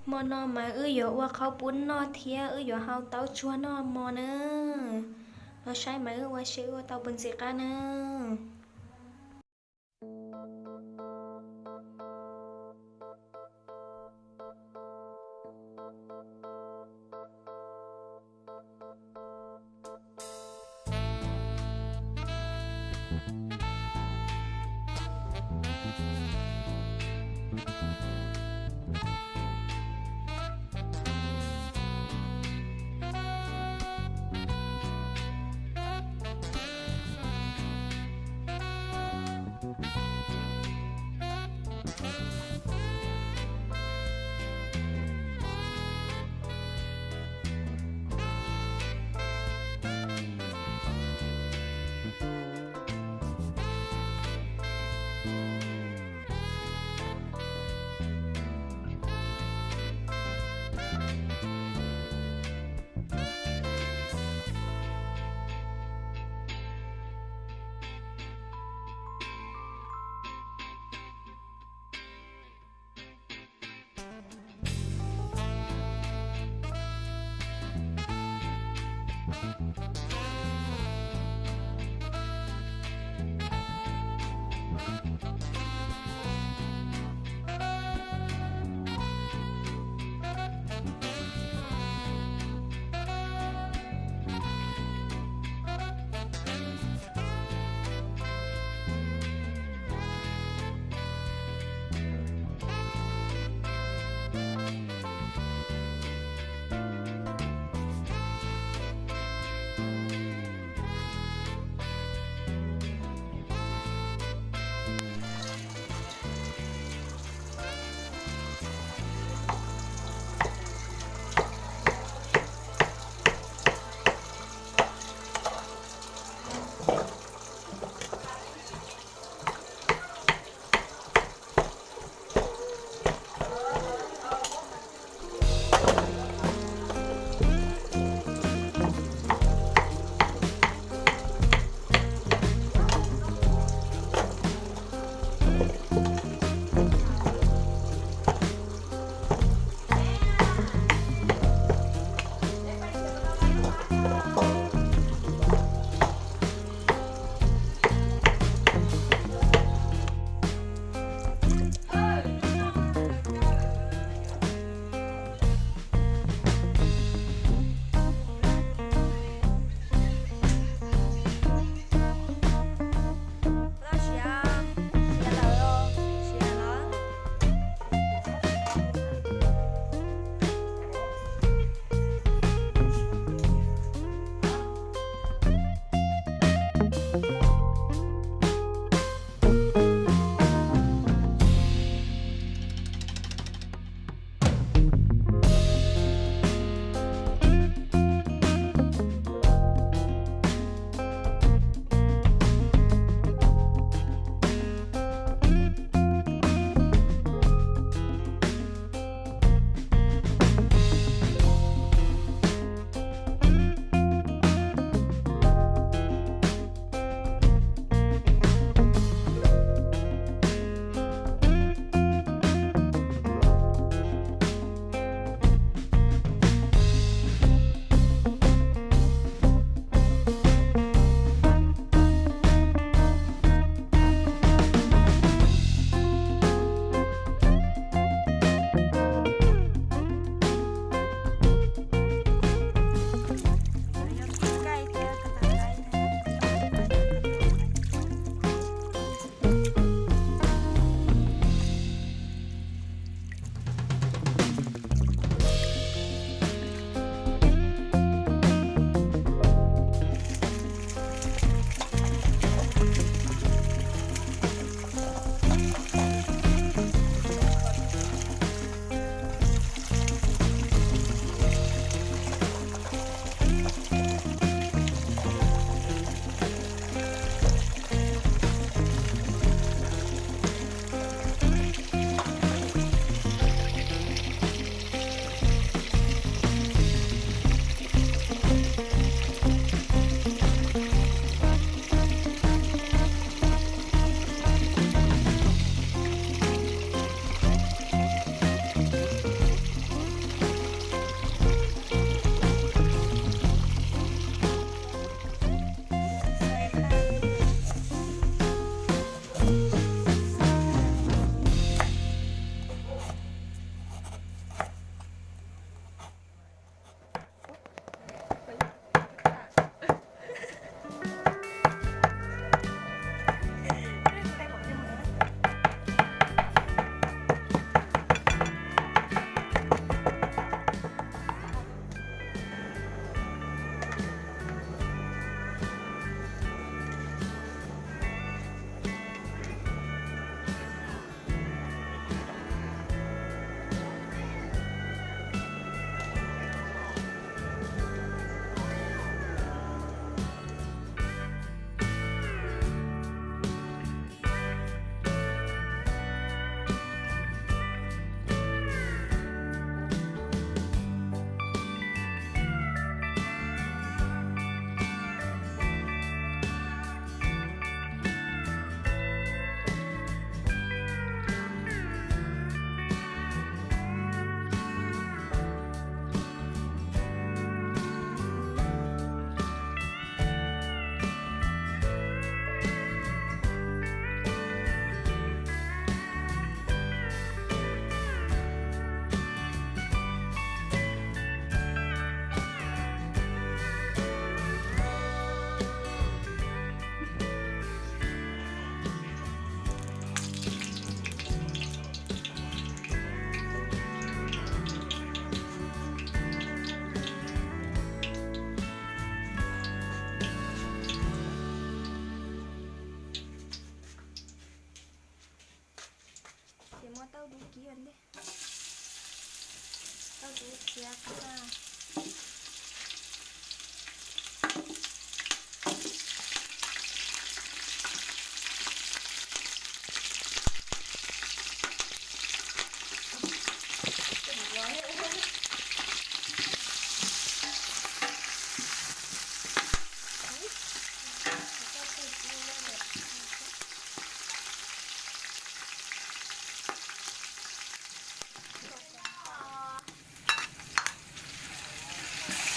Hmo no mas wb yuav ua qhaub pub noj thiab wb yuav hau taub tsuag noj hmo na. Los saib mas wb ua seb wb ua tau puas ntxim qab na.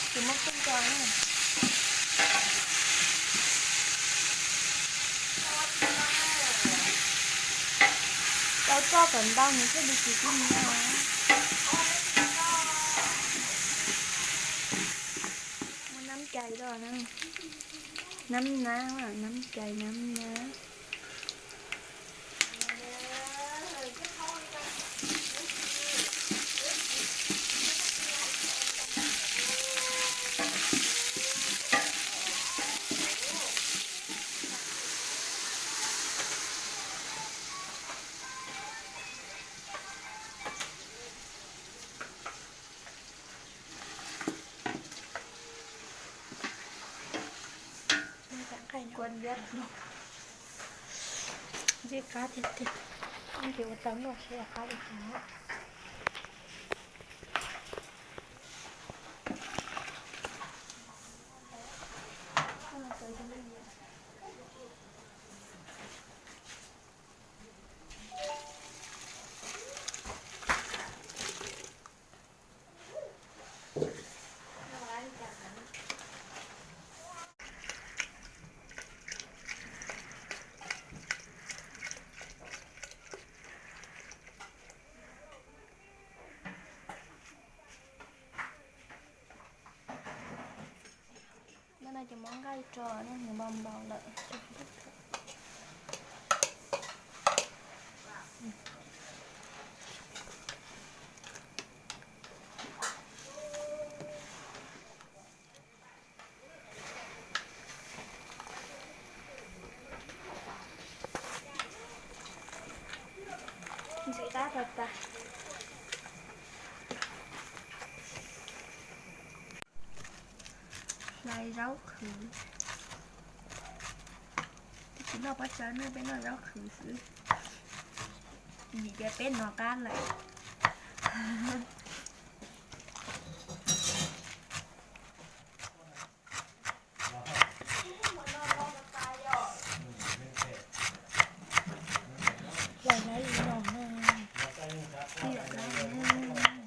Tus muab kub tso na. Tau tso kom ntau nws thiaj li tsis tib nyiab. Muab nab cai rau na. Nab nab, nab cai nab nab. Nqaij ncej qab tiag tiag, ces ua tau noj seb qab li cas. Hnub no ces muab nqaij tso, nws npau npau lawm. Ntxiv qab rau tas. Hlais zaub qhwv. Twb tsis noj pob tsaws ne, peb noj zaub qhwv xwb. Vim tias peb noj qab lawm. Hlais lawv li no na. Hlais lawv li no lawm.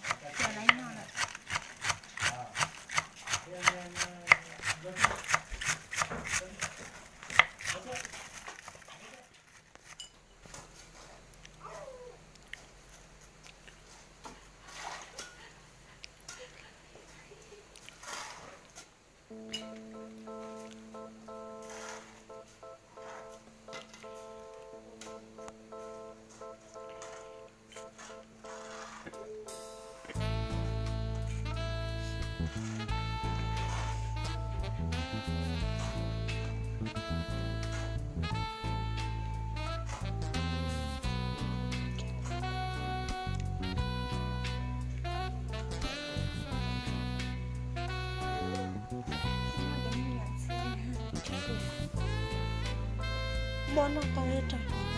Muab noj tau ib rau kuv.